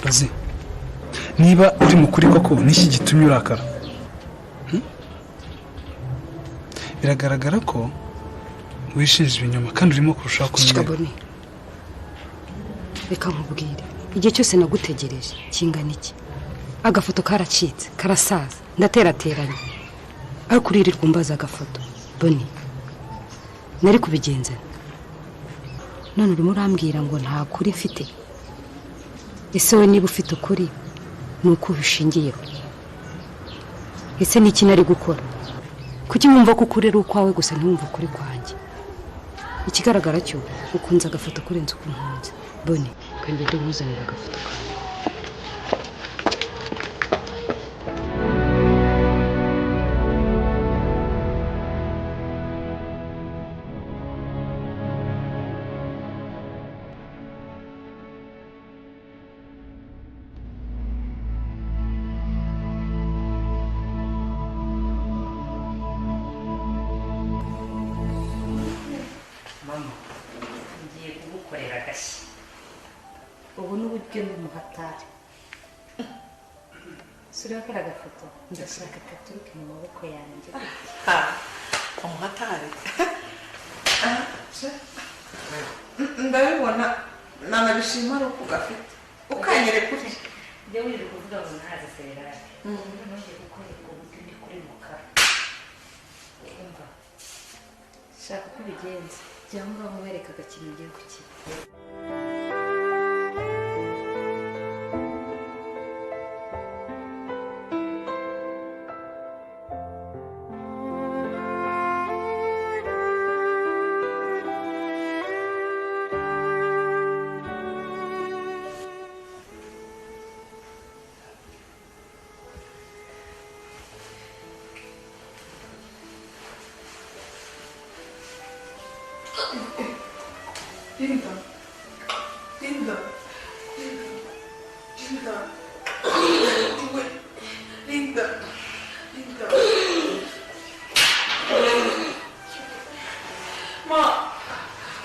Rozi, niba uri mukuri koko, niki gitumye urakara? Biragaragara ko wishinja ibinyoma kandi urimo kurushaho Ceceka. kunyerera. Boni, reka nkubwire, igihe cyose nagutegereje kingana iki, agafoto karacitse, karasaza, ndaterateranya, ariko uririrwa umbaza agafoto. Boni, nari kubigenza, none urimo urambwira ngo nta kuri mfite. Ese wowe niba ufite ukuri, ni uko ubishingiyeho? Ese ni iki nari gukora? Kuki wumva ko ukuri ari ukwawe gusa, ntiwumve ukuri kwanjye? Ikigaragara cyo ukunze agafoto kurenza uko unkunze. Boni, kangende nkuzanira agafoto kawe. Mama, ngiye kugukorera agashya. Ubu ni uburyo ni umuhatari. Sura kariya gafoto, ndashaka katuruke mu maboko yanjye. Umuhatari, ndabibona, nanabishima ari uko ugafite ukanyereka utya. Njya wirirwa kuvuga ngo ntazi sererate, nongeye gukorerwa uburyo ndi kuri mukara. Umva, shaka uko ubigenza, jya aho ngaho wereka agakino ugiye gukina. Linda, Linda, Linda, Linda, Linda, Ma,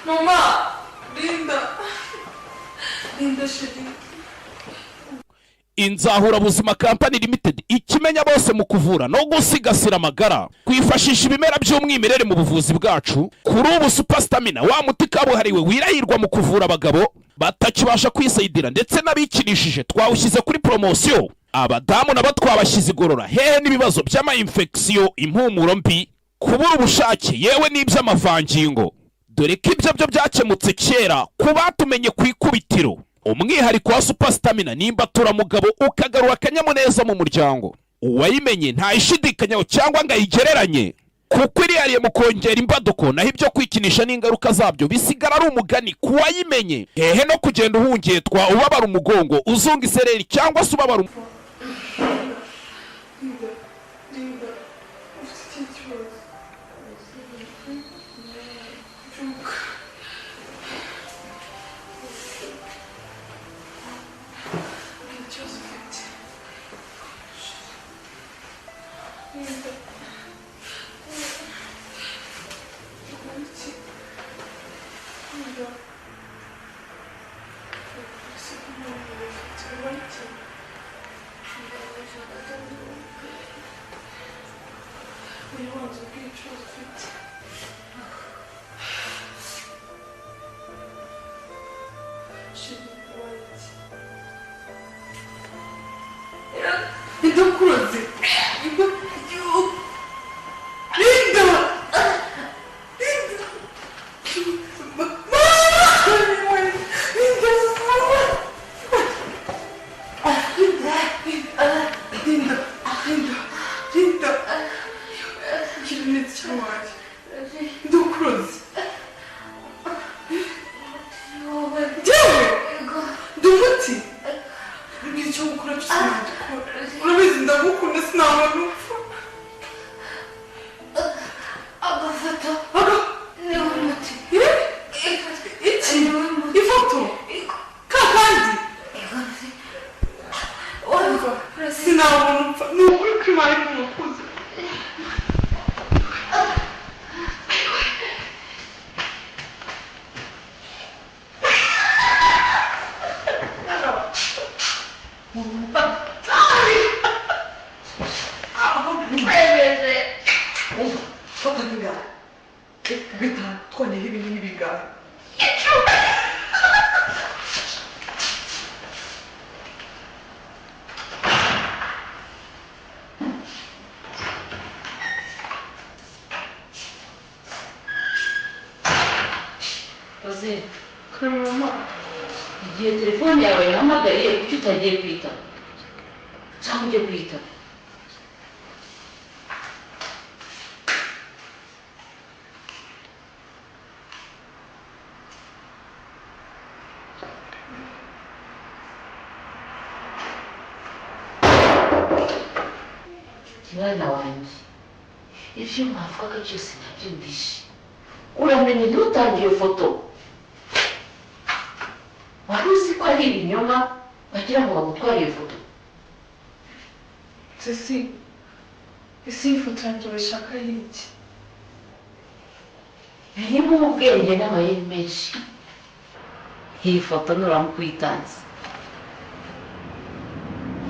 mama, Linda, Linda chérie. Inzahurabuzima Company Limited, ikimenya bose mu kuvura no gusigasira amagara, kwifashisha ibimera by'umwimerere mu buvuzi bwacu. Kuri ubu Super Stamina, wa muti kabuhariwe wirahirwa mu kuvura abagabo batakibasha kwisayidira ndetse n'abikinishije, twawushyize kuri poromosiyo. Abadamu nabo twabashyize igorora hehe n'ibibazo by'ama-infection, impumuro mbi, kubura ubushake, yewe n'iby'amavangingo, dore ko ibyo byo byakemutse kera ku batumenye ku ikubitiro. Umwihariko wa Super Stamina nimba turamugabo ukagarura akanyamuneza mu muryango. Uwayimenye ntayishidikanyaho cyangwa ngo ayigereranye, kuko irihariye mu kongera imbaduko, naho ibyo kwikinisha n'ingaruka zabyo bisigara ari umugani ku wayimenye. Hehe no kugenda uhungetwa, ubabara umugongo, uzunga isereri cyangwa se ubabara Linda, Linda, ufite ikihe kibazo? Byuka. Mbwira ikibazo ufite. Linda. Ukora iki? Linda. Ese ko nta muriro ufite, urwaye iki? Uyu wanze ubwira ikibazo ufite. Chérie, urwaye iki? Ndakuroze. Linda. Linda. Linda. Linda. Linda. Linda. Linda. Ikimenyetso cyabaye. Ndakuroze. Njyewe ndi umuti. Mbwira icyo gukora cyose nagikora. Urabizi ndagukunda, sinabona upfa. Agafoto. Aga. Niwo muti. Iki? Ifoto? Ka kandi? Sinabona upfa. Ni ukuri ko Imana iri umukuzi. Igihe telefone yawe yahamagariye kuki utagiye kwitaba cyangwa ujye kwitaba? Mwana wanjye, ibyo mwavugaga byose nabyumvishe. Uramenye ntutange iyo foto. Wari uzi ko ari ibinyoma bagira ngo bagutware iyo foto? Ceci, ese iyi foto yanjye bayishaka y'iki? Irimo ubwenge n'amayeri menshi. Iyi foto nuramuka uyitanze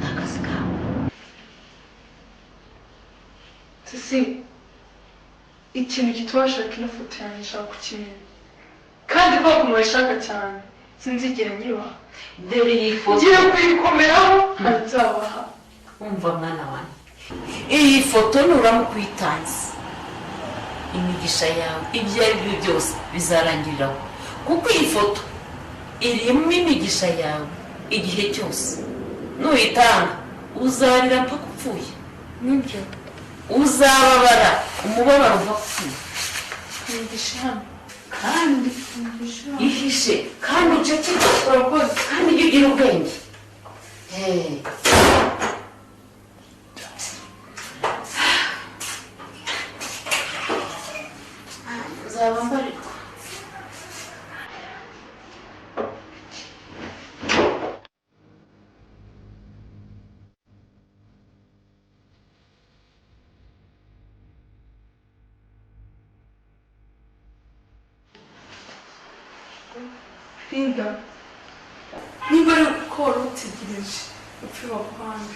ni akazi kawe. Ceci, ikintu gituma bashaka ino foto yanjye nshaka kukimenya, kandi kwa kuntu bayishaka cyane sinzigera nyibaha. Dore iyi foto, ngiye kuyikomeraho ntazabaha. Umva mwana wanjye, iyi foto nuramuka uyitanze imigisha yawe ibyo ari byo byose bizarangiriraho, kuko iyi foto irimo imigisha yawe igihe cyose. Nuyitanga uzarira mpaka upfuye. Nibyo. Uzababara umubabaro uva upfuye. Imigisha hano. Kandi Imigisha hano. ihishe kandi uceceke. Urakoze. Kandi ujye ugira ubwenge. Hey. Nzaba mbarirwa. Linda, niba ari uko wari utegereje upfe baguhambe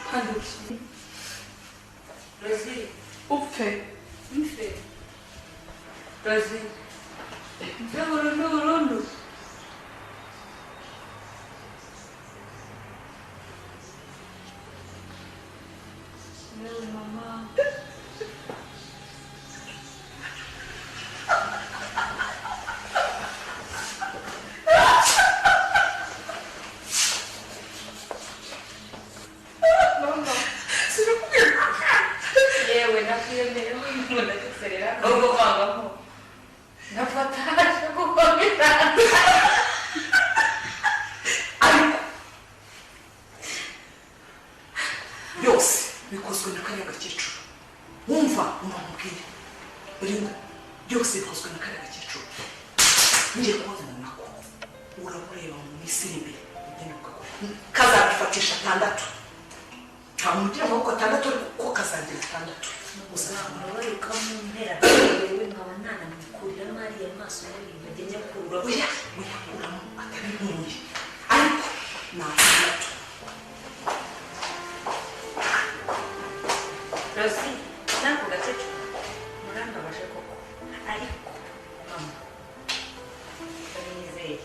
kandi ukiri Rozi, upfe. mfe. Rozi, mfe burundu burundu. Yewe mama. Mama, Yewe nakwiyemeyeho umuntu agiserera ubwo kwangamo nafatashe gukomera. Ariko byose bikozwe na kariya gakecuru. Wumva, umva mubwire Linda, byose bikozwe na kariya gakecuru. Ngiye kubonana nako, urabureba mu minsi iri imbere ugenda ugakora kazabifatisha atandatu. Nta muntu ugira amaboko atandatu, ariko ko kazagira atandatu. Uzabona. Murabaye ukamumpera yewe, nkaba nanamukuriramo ariya maso y'ibintu ajya njya kura. Oya oya, uramu atari nkuye, ariko ni atandatu. Rozi, nako gakecuru murambabaje koko, ariko mama ndamwizeye.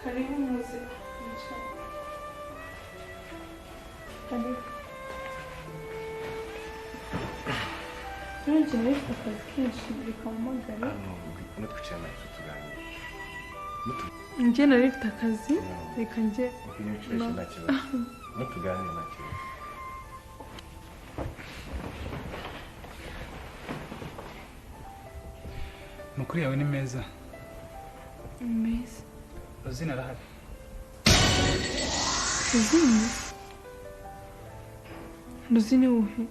Karibu muze. Karibu. Rero njye nari mfite akazi kenshi, reka mpamagare. No twicara nacyo tuganira. Njye nari mfite akazi, reka njye. Ngwino wicare, nta kibazo, no tuganire, nta kibazo. Amakuru yawe ni meza? Ni meza. Rosine arahari? Rosine? Rosine wuhe?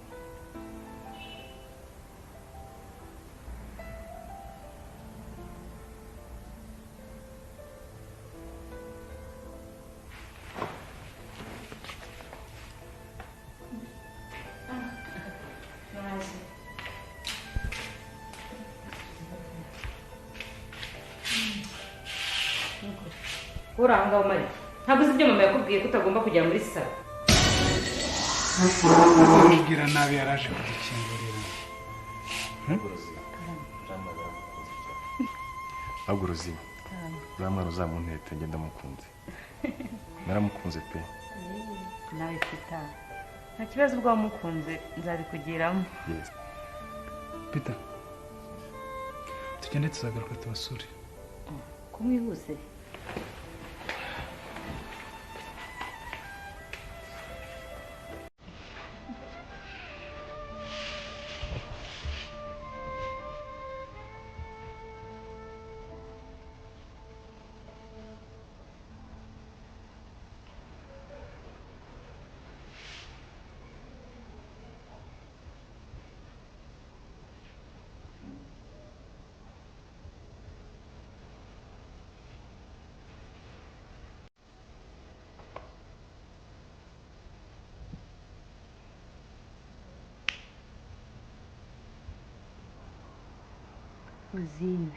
Uri aho ngaho Mari, ntabwo uzi ibyo mama yakubwiye ko utagomba kujya muri salo? Kumubwira nabi, yaraje kudukingurira. Rozi, Jean Marie aramukunze cyane. Ahubwo Rozi, uriya mwana uzamuntete, ngenda mukunze, naramukunze pe. Nawe Peter, nta kibazo, ubwo wamukunze nzabikugiramo. Yes. Peter, tugende, tuzagaruka tubasure. Kumwihuse. Rosine.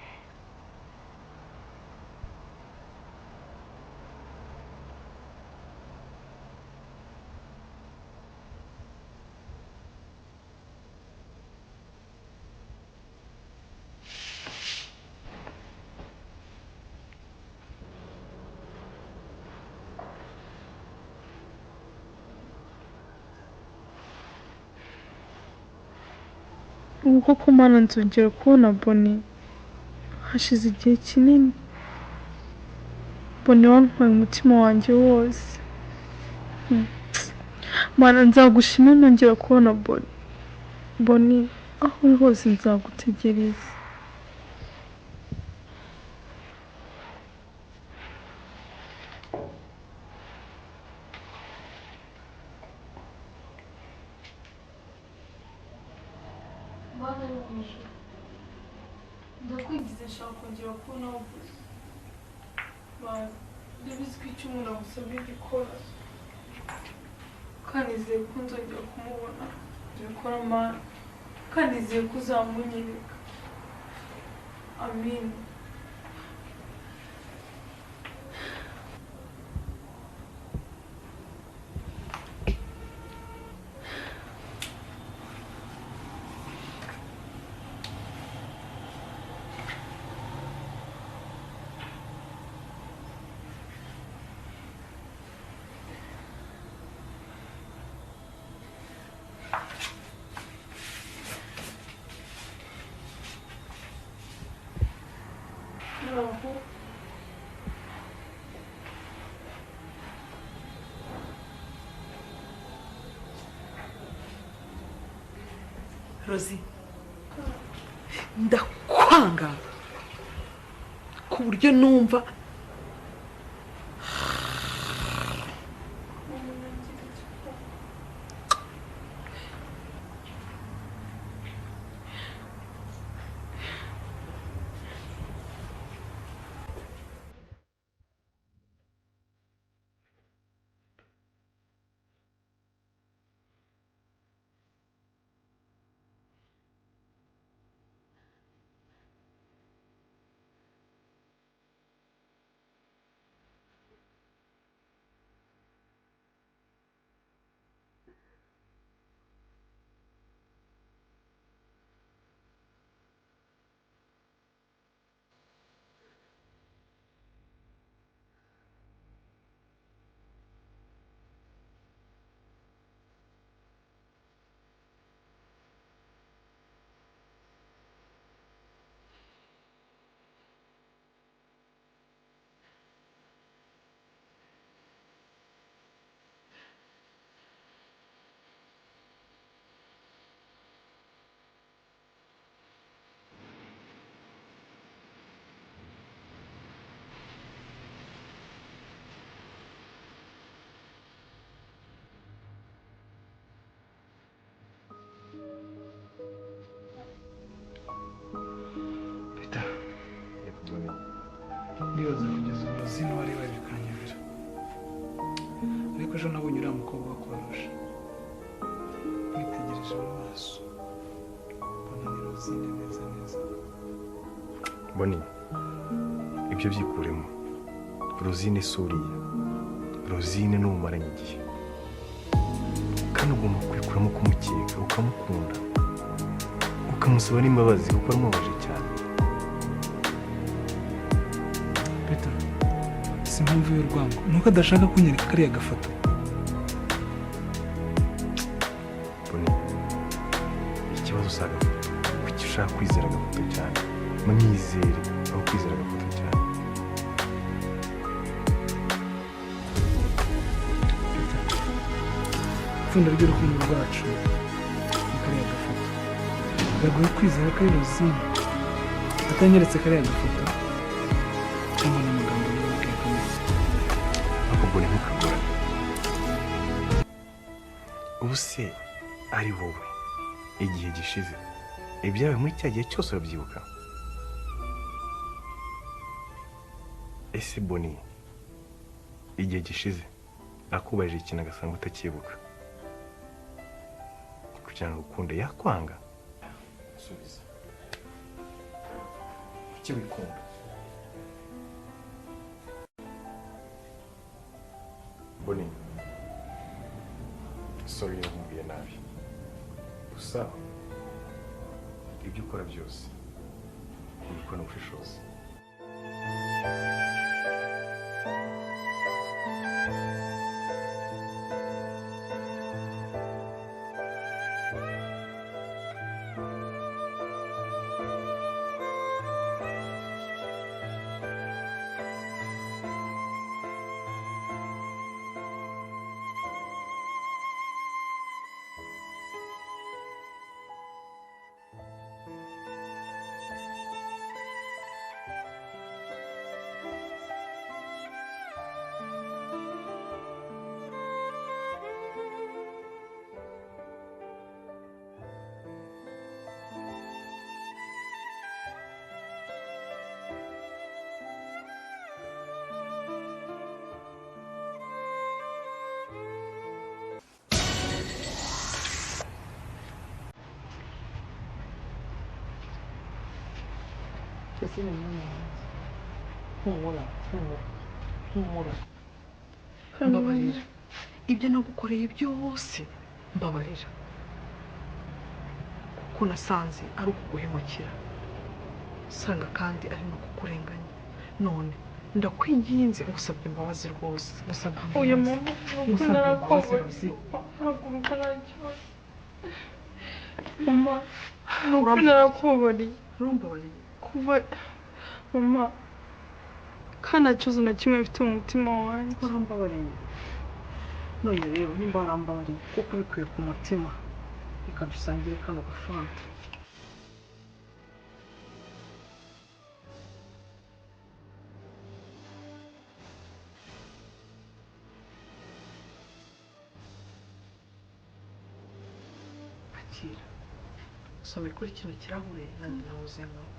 Ubu koko Mana, nzongera kubona Boni? Hashize igihe kinini. Boni wantwaye umutima wanjye wose. Mana, nzagushime nongera kubona Boni. Boni, aho uri hose nzagutegereza. Mana yo mu ijuru, ndakwingize, nshaka kongera kubona Boni. Mana, ndabizi ko icyo umuntu agusabye ugikora, kandi nizeye ko nzongera kumubona. Bikora Mana, kandi nizeye ko uzamunyereka. Amin. Muraho. Rozi, ndakwanga ku buryo numva Peter, ndibaza kugeza ubu Rosine wari wari bikanyobera, ariko ejo nabonye uriya mukobwa wo kwarusha, mwitegereje mu maso mbona ni Rosine neza neza. Boni, ibyo byikuremo. Rosine si uriya. Rosine ni umumaranye igihe, kandi ugomba kwikuramo kumukeka, ukamukunda, ukamusaba n'imbabazi kuko aramubabaje cyane. Gusa impamvu y'urwango ni uko adashaka kunyereka kariya gafoto. Boni, ikibazo si agafoto. Kuki ushaka kwizera agafoto cyane? Mwizere aho kwizera agafoto cyane. Peter, ipfundo ry'urukundo rwacu ni kariya gafoto. Biragoye kwizera ko ari Rosine atanyeretse kariya gafoto cyangwa n'amagambo y'ubwiye kameze. Ariko Boni, ntukagorane. Ubu se ari wowe, igihe gishize, ibyabaye muri cya gihe cyose urabyibuka? Ese Boni, igihe gishize akubajije ikintu agasanga utakibuka, kugira ngo ukunde yakwanga? Subiza. Kuki wikunda? Boni, sorry, nakubwiye nabi. Gusa ibyo ukora byose ubikorana ubushishozi. Cecile, mwana wanjye, humura, humura, humura, mbabarira ibyo nagukoreye byose, mbabarira kuko nasanze ari ukuguhemukira, usanga kandi ari no kukurenganya. None ndakwinginze, ngusabye imbabazi rwose, ngusabye Uyu imbabazi. mama, nuko Ngusabye imbabazi, narakoboye. Rosie. Haguruka, nta kibazo mama, nuko narakubabariye. Urumbabariye? Kuva mama, kandi nta kibazo na kimwe mfite mu mutima wanjye. Warambabariye? None rero nimba warambabariye kuko ubikuye ku mutima, reka dusangire kano gafanta. Akira, usome kuri kino kirahure, nanjye nabuze nkawe.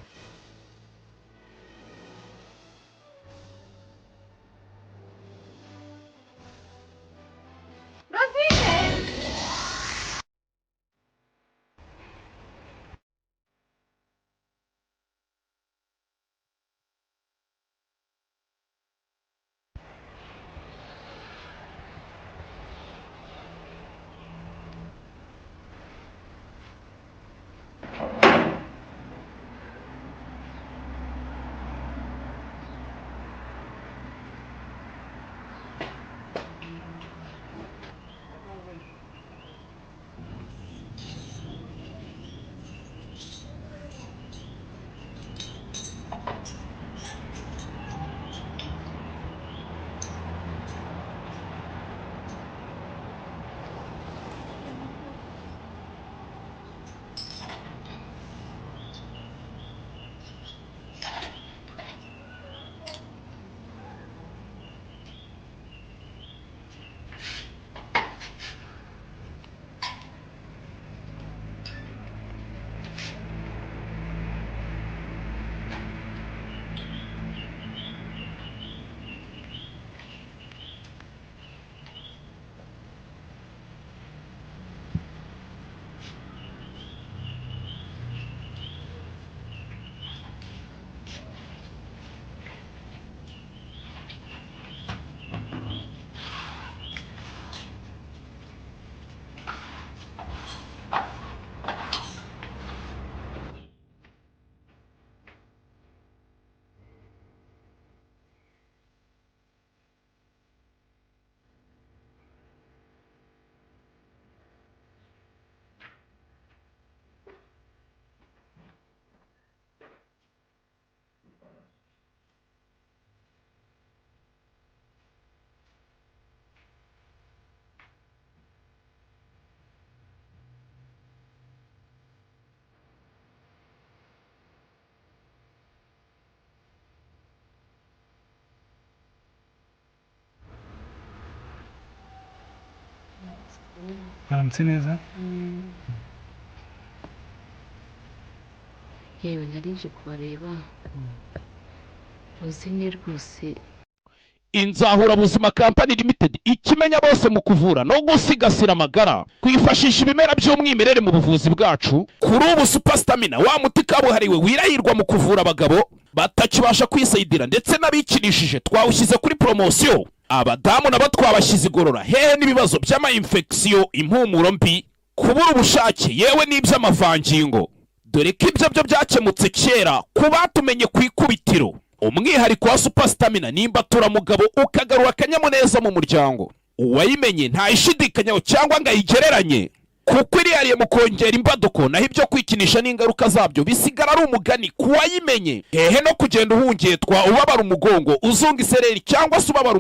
Mwaramutse neza. Yewe, nari kubareba uzine rwose. Inzahurabuzima Company Limited, ikimenya bose mu kuvura no gusigasira amagara, twifashisha ibimera by'umwimerere mu buvuzi bwacu. Kuri ubu Super Stamina, wa muti kabuhariwe wirahirwa mu kuvura abagabo batakibasha kwisayidira ndetse n'abikinishije, twawushyize kuri poromosiyo. Abadamu nabo twabashyize igorora hehe n'ibibazo by'ama-infection, impumuro mbi, kubura ubushake, yewe n'iby'amavangingo, dore ko ibyo byo byakemutse kera ku batumenye ku ikubitiro. Umwihariko wa Super Stamina nimba turamugabo ukagarura akanyamuneza mu muryango. Uwayimenye ntayishidikanyaho cyangwa ngo ayigereranye, kuko irihariye mu kongera imbaduko, naho ibyo kwikinisha n'ingaruka zabyo bisigara ari umugani ku wayimenye. Hehe no kugenda uhungetwa, ubabara umugongo, uzunga isereri cyangwa se ubabara.